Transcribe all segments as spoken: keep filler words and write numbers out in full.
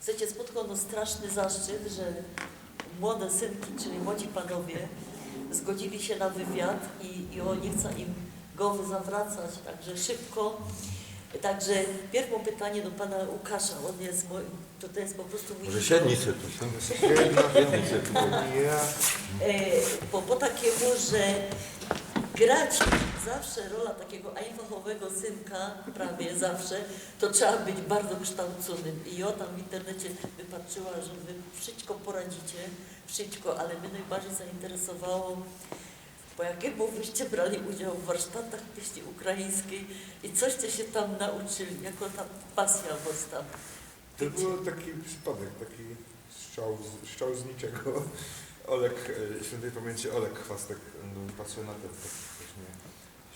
Słuchajcie, spotkał nas straszny zaszczyt, że młode synki, czyli młodzi panowie, zgodzili się na wywiad i, i o, nie chcę im głowy zawracać, także szybko. Także pierwsze pytanie do pana Łukasza, on jest moim, to, to jest po prostu mój Może idol. Siednij se tu, siednij se tu. Jedna Siednij se tu. Ja. E, bo po takiemu, że grać zawsze rola takiego einfachowego synka, prawie zawsze, to trzeba być bardzo kształconym. I ja tam w internecie wypatrzyła, że wy wszystko poradzicie, wszystko, ale mnie najbardziej zainteresowało, po jakiemu wyście brali udział w warsztatach pieśni ukraińskiej i coście się tam nauczyli, jako ta pasja was tam. To był taki przypadek, taki strzał z, strzał z niczego. Olek, e, świętej pamięci Olek Chwastek, no, pasjonatem takich właśnie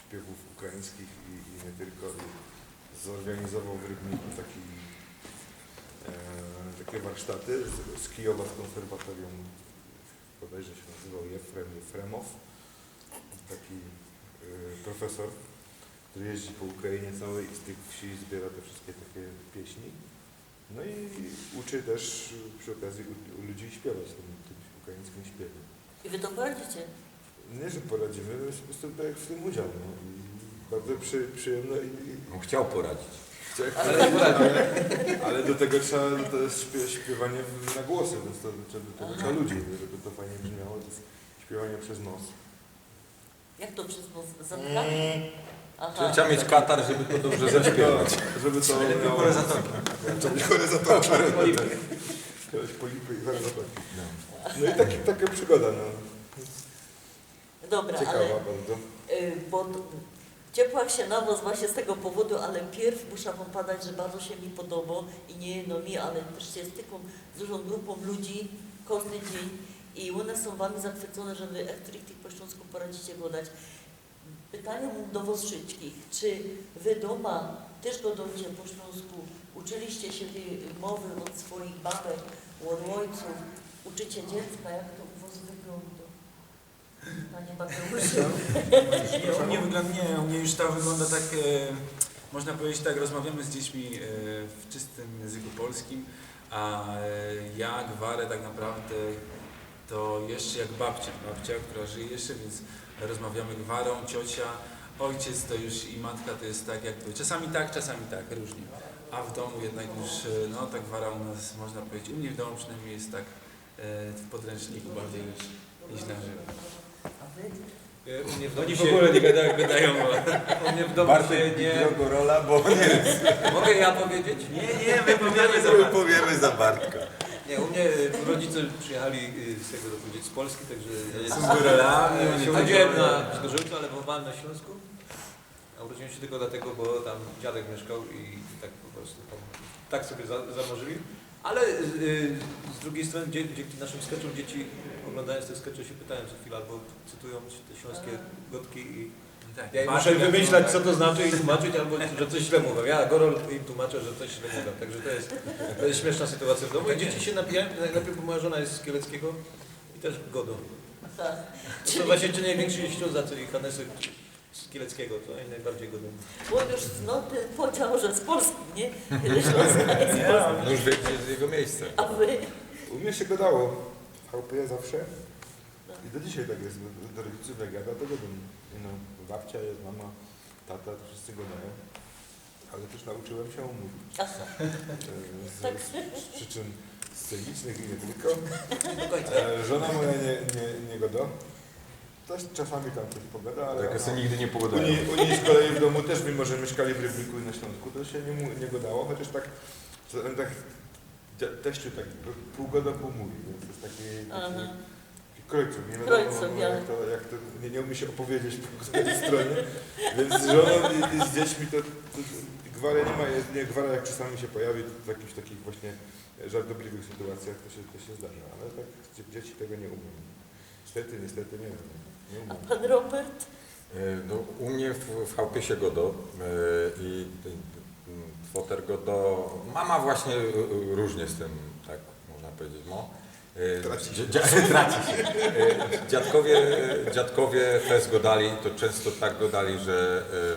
śpiewów ukraińskich i, i nie tylko. I zorganizował w Rybniku taki, e, takie warsztaty z, z Kijowa, z konserwatorium, bodajże się nazywał Jefrem Jefremow, taki e, profesor, który jeździ po Ukrainie całej i z tych wsi zbiera te wszystkie takie pieśni. No i uczy też przy okazji u, u ludzi śpiewać tym, tym ukraińskim śpiewem. I wy to poradzicie? Nie, że poradzimy, my po prostu brać w tym udział. No. I bardzo przy, przyjemne i, i On chciał poradzić. ale, ale do tego trzeba, no to jest śpiew, śpiewanie w- na głosy, więc to, to do tego trzeba ludzi, żeby to fajnie brzmiało. To jest śpiewanie przez nos. Jak to przez nos? Zamknięty? Aha. Czyli trzeba mieć katar, żeby to dobrze zaśpiewać. Żeby to Lepiej miało- chore zatoki. Żeby chore zatoki. Polipy i chore zatoki. No i taki, taka przygoda, no. Dobra, Ciekawa ale bardzo. y, bo t- ciepłach się na was właśnie z tego powodu, ale pierw muszę wam padać, że bardzo się mi podoba i nie jedno mi, ale też się stykam z dużą grupą ludzi każdy dzień i one są wami zachwycone, że wy echt richtig po śląsku poradzicie godać. Pytanie mam do was wszystkich. Czy wy doma też godajcie po śląsku? Uczyliście się tej mowy od swoich babek, od ojców? Uczycie dziecka? Jak to u was wygląda? Panie Mateuszu. Nie, u mnie wygląda, nie, u mnie już to wygląda tak, e, można powiedzieć tak, rozmawiamy z dziećmi e, w czystym języku polskim, a e, ja gwarę tak naprawdę to jeszcze jak babcia, babcia, która żyje jeszcze, więc rozmawiamy gwarą, ciocia, ojciec to już i matka to jest tak jakby, czasami tak, czasami tak, różnie. A w domu jednak już, e, no ta gwara u nas, można powiedzieć, u mnie w domu przynajmniej jest tak e, w podręczniku bardziej niż, niż na żywo. A wy? E, U mnie w Oni domu w się, ogóle nie gadają, gadają. u mnie w domu się Bartek, nie... drogo rola, bo nie jest. Mogę ja powiedzieć? Nie, nie, my powiemy za My bardzo. powiemy za Bartka. Nie, u mnie e, rodzice przyjechali e, z tego roku dzieci z Polski, także ja Są góralami, e, oni się tak urodziłem gadają. na Zgorzelcu, ale wychowałem na Śląsku. A urodziłem się tylko dlatego, bo tam dziadek mieszkał i tak po prostu tam, tak sobie za, założyli. Ale e, z drugiej strony dzie- dzięki naszym sketchom dzieci oglądając te skecze się pytają co chwila, bo cytują te śląskie gotki i Tak, ja im Bartek muszę jak wymyślać to- co to znaczy i tłumaczyć, albo że coś źle mówię. Ja Gorol im tłumaczę, że coś źle mówię. Także to jest, to jest śmieszna sytuacja w domu. I dzieci się napijają, najlepiej, bo moja żona jest z Kieleckiego i też godo. Tak. To są właśnie ci najwięksi Ślązacy i Hanesy z Kieleckiego, to oni najbardziej godą. Bo już no, ten podział, że z Polski, nie? Że Śląska jest z Polski. No już wiecie, że jest jego miejsce. A wy? U mnie się gadało w chałupie zawsze i do dzisiaj tak jest, do, do rodziców jak jadę, to gadam. No, babcia jest, mama, tata, to wszyscy gadają. Ale też nauczyłem się mówić. Aha. E, Z, Tak. z, z przyczyn scenicznych i nie tylko. E, Żona moja nie, nie, nie gada. Też czasami tam coś pogada, ale Tak, ja ona- sobie nigdy nie U pogadałem. niej, u niej z kolei w domu też, mimo że mieszkali w Rybniku i na Śląsku, to się nie, mu- nie gadało, chociaż tak, że on tak dzie- teściu tak pół gada, pół mówi, więc to jest taki, taki Aha. krojców, nie wiadomo Krojców, no, ja. jak, to, jak to nie, nie umie się opowiedzieć po której stronie, więc z żoną i, i z dziećmi to, to gwary nie ma, jest, nie, gwara jak czasami się pojawi, to w jakichś takich właśnie żartobliwych sytuacjach to się, to się zdarza, ale tak dzie- dzieci tego nie umieją. Niestety, niestety nie umieją. Nie A umieją. pan Robert? E, No, u mnie w, w chałupie się godo e, i ten, ten foter godo. Mama właśnie e, e, różnie z tym, tak można powiedzieć, no. E, Traci się. dzia- dzia- traci się. E, Dziadkowie, dziadkowie fest godali, to często tak godali, że e,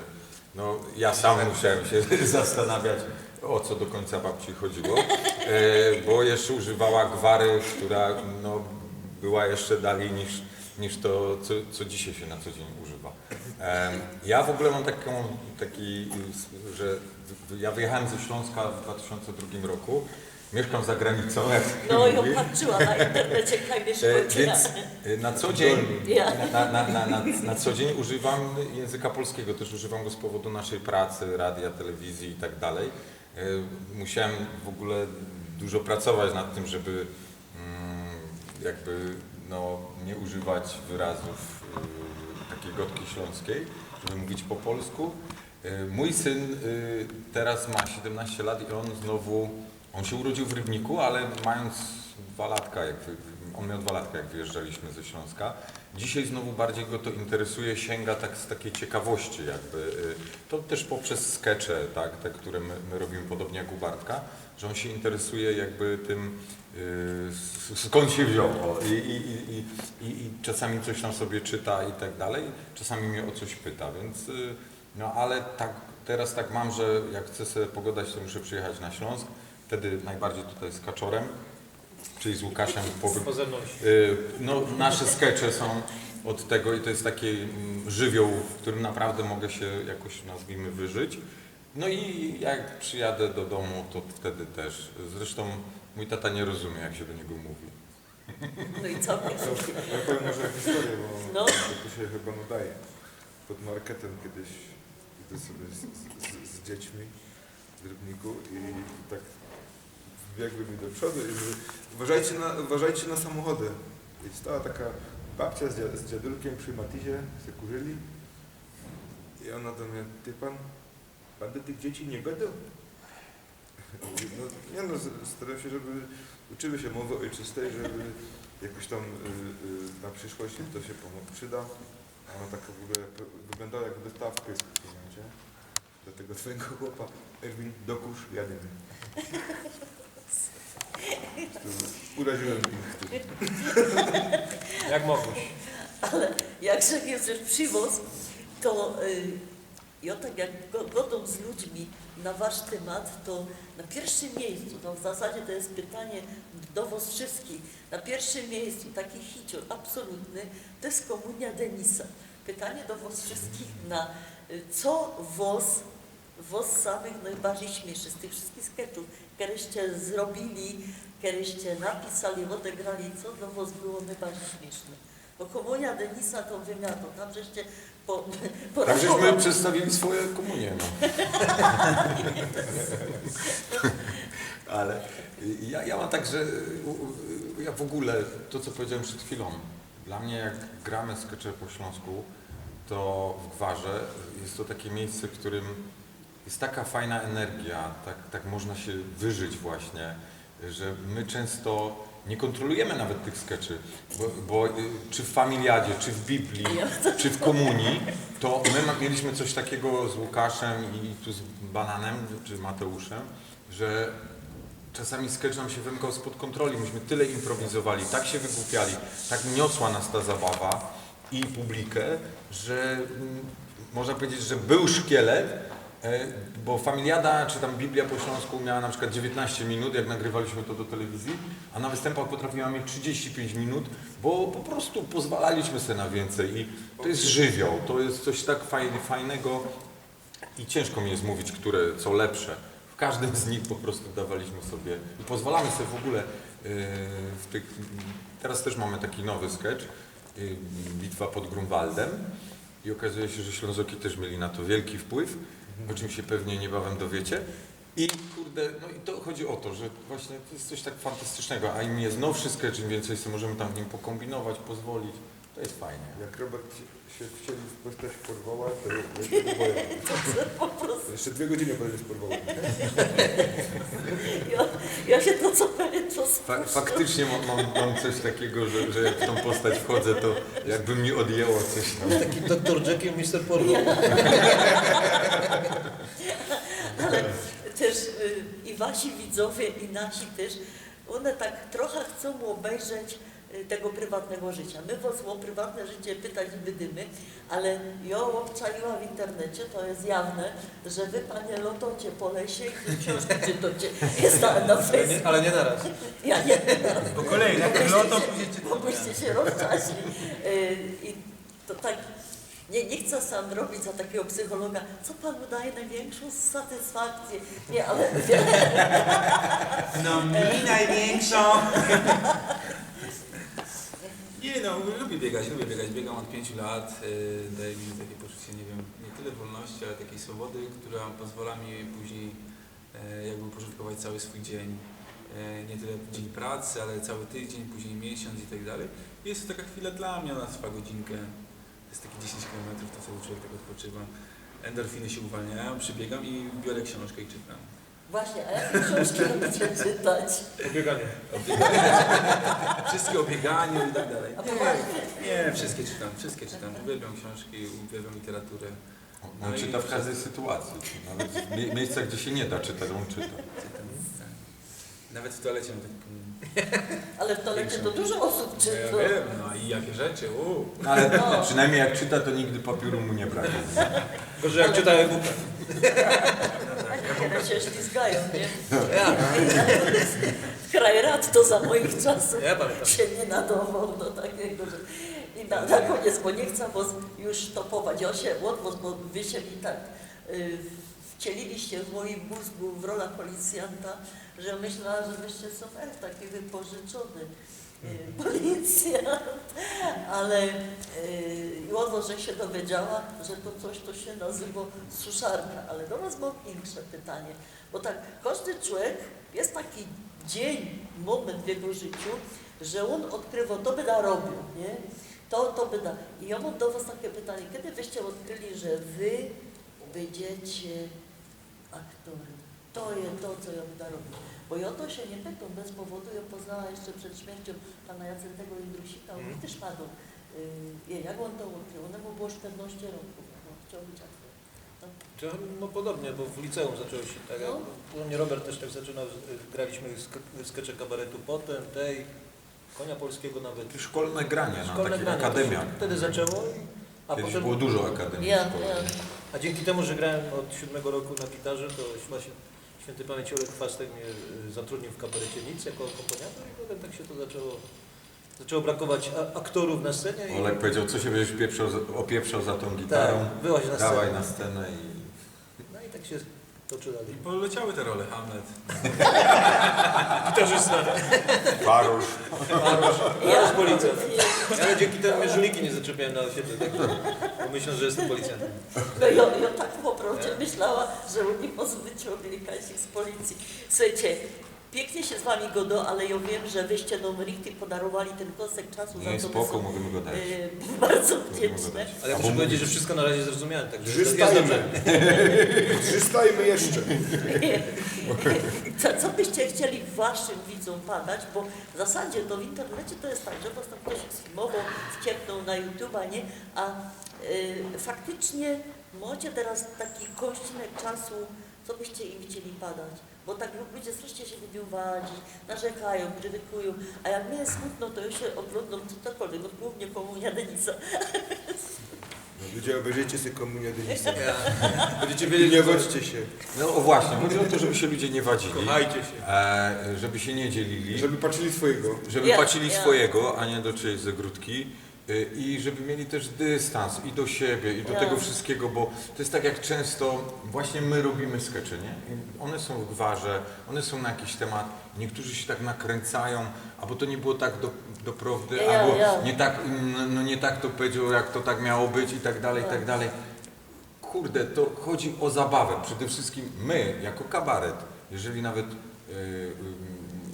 no, ja sam musiałem się zastanawiać, o co do końca babci chodziło. E, bo jeszcze używała gwary, która, no, była jeszcze dalej niż, niż to, co, co dzisiaj się na co dzień używa. Em, ja w ogóle mam taką, taki, y, s-, że w-, ja wyjechałem ze Śląska w dwa tysiące drugim roku. Mieszkam za granicą, jak to się No i mówi. Opatrzyła na internecie, kaj E, mieszkacie. Więc e, na co dzień, Ja. na, na, na, na, na co dzień używam języka polskiego. Też używam go z powodu naszej pracy, radia, telewizji i tak dalej. E, Musiałem w ogóle dużo pracować nad tym, żeby mm, jakby, no, nie używać wyrazów y, takiej gotki śląskiej, żeby mówić po polsku. Y, Mój syn y, teraz ma siedemnaście lat i on znowu, on się urodził w Rybniku, ale mając dwa latka, jak wy, on miał dwa latka, jak wyjeżdżaliśmy ze Śląska. Dzisiaj znowu bardziej go to interesuje, sięga tak z takiej ciekawości jakby. Y, To też poprzez skecze, tak, te, które my, my robimy, podobnie jak u Bartka, że on się interesuje jakby tym, y, s- skąd się wziął. O, i, i, i, i, i, I czasami coś tam sobie czyta i tak dalej, czasami mnie o coś pyta, więc y, no ale tak, teraz tak mam, że jak chcę sobie pogadać, to muszę przyjechać na Śląsk, wtedy najbardziej tutaj z Kaczorem, czyli z Łukaszem. Po, Po zewnątrz. y, no, nasze skecze są od tego i to jest taki mm, żywioł, w którym naprawdę mogę się jakoś, nazwijmy, wyżyć. No i jak przyjadę do domu, to wtedy też. Zresztą mój tata nie rozumie, jak się do niego mówi. No i co? Ja powiem może historię, bo No. to się chyba nadaje. Pod marketem kiedyś idę sobie z, z, z, z dziećmi w Rybniku i tak wbiegły mi do przodu i mówi, uważajcie na, uważajcie na samochody. I stała taka babcia z, dzia- z dziadulkiem przy Matizie, se kurzyli. I ona do mnie, ty pan, pan do tych dzieci nie gada? No, nie no, z- staram się, żeby uczyły się mowy ojczystej, żeby jakoś tam y, y, na przyszłość im to się pomo- przyda. A ona tak w ogóle p- wyglądała jak wystawka z pieniądze. Dla tego twojego chłopa, Erwin, dokusz, jadymy. Uraziłem ich. Jak mogłeś? Ale jakże Józef Przywóz, to y, ja tak jak go- godam z ludźmi na wasz temat, to na pierwszym miejscu, no w zasadzie to jest pytanie do was wszystkich, na pierwszym miejscu taki hicior absolutny to jest komunia Denisa. Pytanie do was wszystkich, na y, co was, was samych najbardziej śmieszy z tych wszystkich sketchów, któreście zrobili, któreście napisali, odegrali, co dla was było najbardziej śmieszne? Bo komunia Denisa to wymiatą, tam żeście po, po Tam żeśmy przedstawili swoje komunie. No. Ale ja, ja mam tak, że u- u- ja w ogóle, to co powiedziałem przed chwilą, dla mnie jak gramy skecze po śląsku, to w gwarze jest to takie miejsce, w którym jest taka fajna energia, tak, tak można się wyżyć właśnie, że my często nie kontrolujemy nawet tych skeczy, bo, bo y, czy w Familiadzie, czy w Biblii, czy w Komunii, to my ma- mieliśmy coś takiego z Łukaszem i tu z Bananem, czy Mateuszem, że czasami sketch nam się wymknął spod kontroli, myśmy tyle improwizowali, tak się wygłupiali, tak niosła nas ta zabawa i publikę, że mm, można powiedzieć, że był szkielet, e, bo Familiada czy tam Biblia po śląsku miała na przykład dziewiętnaście minut, jak nagrywaliśmy to do telewizji, a na występach potrafiła mieć trzydzieści pięć minut, bo po prostu pozwalaliśmy sobie na więcej i to jest żywioł, to jest coś tak fajnie, fajnego i ciężko mi jest mówić, które co lepsze. W każdym z nich po prostu dawaliśmy sobie i pozwalamy sobie w ogóle yy, w tych... Teraz też mamy taki nowy sketch, yy, Bitwa pod Grunwaldem i okazuje się, że Ślązoki też mieli na to wielki wpływ, o czym się pewnie niebawem dowiecie. I kurde, no i to chodzi o to, że właśnie to jest coś tak fantastycznego, a im jest nowszy sketch, im więcej sobie możemy tam w nim pokombinować, pozwolić, to jest fajnie. Jak Robert się wcielił w postać Porwała, to ja się go boję. Po prostu Jeszcze dwie godziny potem jest Porwałem. ja, ja się to co pewien czas Fa faktycznie mam, mam, mam coś takiego, że, że jak w tą postać wchodzę, to jakby mi odjęło coś tam. Taki doktor Jekyll, mister Porwał. Ale też y, i wasi widzowie, i nasi też, one tak trochę chcą obejrzeć tego prywatnego życia. My wŏs ô prywatne życie pytać niy bydymy, ale jŏ ôbczaiła w internecie, to je jawne, że wy, panie, lotocie po lesie i te ksiōnżki czytŏcie. Je na, na Ale niy, Facebooku. Ale niy naroz. Ja niy naroz. Po kolei, najpierw lotą, później cię Bo byście sie rozczasli. Y, I to tak, niy, niy chcã sam robić za takigo psychologa. Co panu daje nojwiynkszõ satysfakcyjõ? Niy, ale No mi nojwiynkszõ. Niy no, lubię biegać, lubię biegać. Biegam od pięciu lat. E, daje mi to takie poczucie, nie wiem, nie tyle wolności, ale takiej swobody, która pozwala mi później e, jakby uporządkować cały swój dzień. E, nie tyle dzień pracy, ale cały tydzień, później miesiąc i tak dalej. I jest to taka chwila dla mnie, ona trwa godzinkę. To jest takie dziesięć kilometrów, to wtedy człowiek tak odpoczywa. Endorfiny się uwalniają, przybiegam i biorę książkę i czytam. Właśnie, a jakie książki lubicie czytać? Pobieganie. Wszystkie o bieganiu i tak dalej. A poważnie? Nie, nie, wszystkie czytam, wszystkie czytam. Uwielbiam książki, uwielbiam literaturę. On czyta w każdej sytuacji. Nawet w mie- miejscach, gdzie się nie da czytać, on czyta. Czytam, tak. Nawet w toalecie mam taki punkt. Ale w toalecie to dużo osób No ja czyta. Wiem, no i jakie rzeczy, u. Ale przynajmniej jak czyta, to nigdy papieru mu nie brakuje. Gorzej jak czytają e-booka. A niektóre się ślizgają, nie? W kraj rad to za moich czasów Ja pamiętam. się nie nadawał do takiego. Że... I na, na koniec, bo nie chcę was już stopować, ja się od was, bo wy się mi tak y, wcieliliście w moim mózgu w rolę policjanta, że myślałam, że wyście są e, taki wypożyczony y, policjant, ale y, i od was, że się dowiedziała, że to coś, to się nazywa suszarka, ale do was mam insze pytanie, bo tak, każdy człowiek, jest taki dzień, moment w jego życiu, że on odkrywa, to byda robił, nie? To, to byda. I ja mam do was takie pytanie, kiedy wyście odkryli, że wy będziecie aktorem? To je to, co ja byda robił. Bo ja to się nie pytam bez powodu, ja poznała jeszcze przed śmiercią pana Jacentego Jindrusika, on mi też padł. Y, nie, jak on to odkrył? On mu było szternŏście roku, no, chciał być aktorem. To, no podobnie, bo w liceum zaczęło się tak. No. Jak u mnie Robert też tak zaczynał, z- graliśmy w sk- w skecze kabaretu potem, tej, Konia Polskiego nawet. Szkolne granie, no, Szkolne takie granie, to akademia. się wtedy zaczęło, i- a Kiedyś potem, było dużo akademii Ja, szkolnych. ja. A dzięki temu, że grałem od siódmego roku na gitarze, to chyba się świętej pamięci Olek Chwastek mnie y, zatrudnił w kabarecie Nic jako akompaniator i potem tak się to zaczęło, zaczęło brakować a- aktorów na scenie i Olek powiedział, co się będziesz pieprzał, za- opieprzał za tą gitarą, tak, wyłaź na scenę. Dawaj na scenę i... No i tak się toczy dalej. I poleciały te role, Hamlet. Gitarzysta. Farusz. Ja z policji. Ale dzięki temu mnie żuliki nie zaczepiają na osiedlu, tak że pomyślą, że jestem policjantem. No ja, ja tak po prawdzie myślała, że oni pozwolicie wyciągnąć ich z policji. Słuchajcie, pięknie się z wami godo, ale ja wiem, że wyście nam richtig podarowali ten kostek czasu. Nie, za to spoko, my są, możemy go dać. E, bardzo Możemy go wdzięczne. dać. Ale ja A muszę bo powiedzieć, że mówisz- wszystko na razie zrozumiałem, także jest Zrzystajmy. dobrze. Zrzystajmy jeszcze. Co, co byście chcieli waszym widzom padać? Bo w zasadzie to w internecie to jest tak, że was tam ktoś sfilmował, wciepnął na YouTube'a, nie? A y, faktycznie macie teraz taki kościnek czasu, co byście im chcieli padać? Bo tak ludzie strasznie się lubią wadzić, narzekają, krytykują, a jak mi jest smutno, to ja się oglądam cokolwiek, no głównie Komunia Denisa. Ludzie, obejrzyjcie sobie Komunię Denisa. Będziecie I wiedzieć, nie co- wadźcie się. No o właśnie, chodzi o to, żeby się ludzie nie wadzili, Kochajcie się. e, żeby się nie dzielili, Żeby patrzyli swojego. żeby Ja, patrzyli ja. swojego, a nie do czyjejś zagródki. Y, I żeby mieli też dystans i do siebie, i do Ja. tego wszystkiego, bo to jest tak, jak często właśnie my robimy skecze, nie? I one są w gwarze, one są na jakiś temat, niektórzy się tak nakręcają, albo to nie było tak do, do prawdy, Ja, ja, albo ja. Nie tak, mm, no nie tak to powiedział, jak to tak miało być i tak dalej, i tak dalej. Kurde, to chodzi o zabawę. Przede wszystkim my, jako kabaret, jeżeli nawet y, y,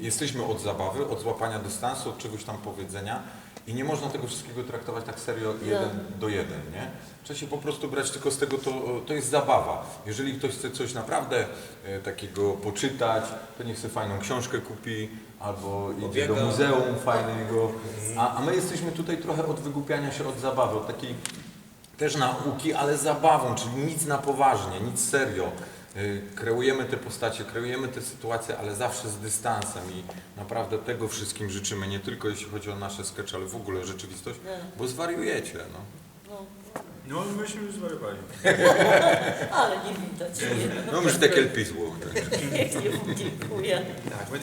jesteśmy od zabawy, od złapania dystansu, od czegoś tam powiedzenia i nie można tego wszystkiego traktować tak serio jeden do jeden, nie? Trzeba się po prostu brać tylko z tego, to, to jest zabawa. Jeżeli ktoś chce coś naprawdę e, takiego poczytać, to niech sobie fajną książkę kupi albo idzie do Pobiega. Muzeum fajnego. A, a my jesteśmy tutaj trochę od wygłupiania się od zabawy, od takiej też nauki, ale zabawą, czyli nic na poważnie, nic serio. Y, Kreujemy te postacie, kreujemy te sytuacje, ale zawsze z dystansem i naprawdę tego wszystkim życzymy, nie tylko jeśli chodzi o nasze skecze, ale w ogóle rzeczywistość, No. Bo zwariujecie, no. No, No, myśmy zwariowali. ale niy widać. Niy, No, już te kelpizło. niy, dziynkuję. Tak, my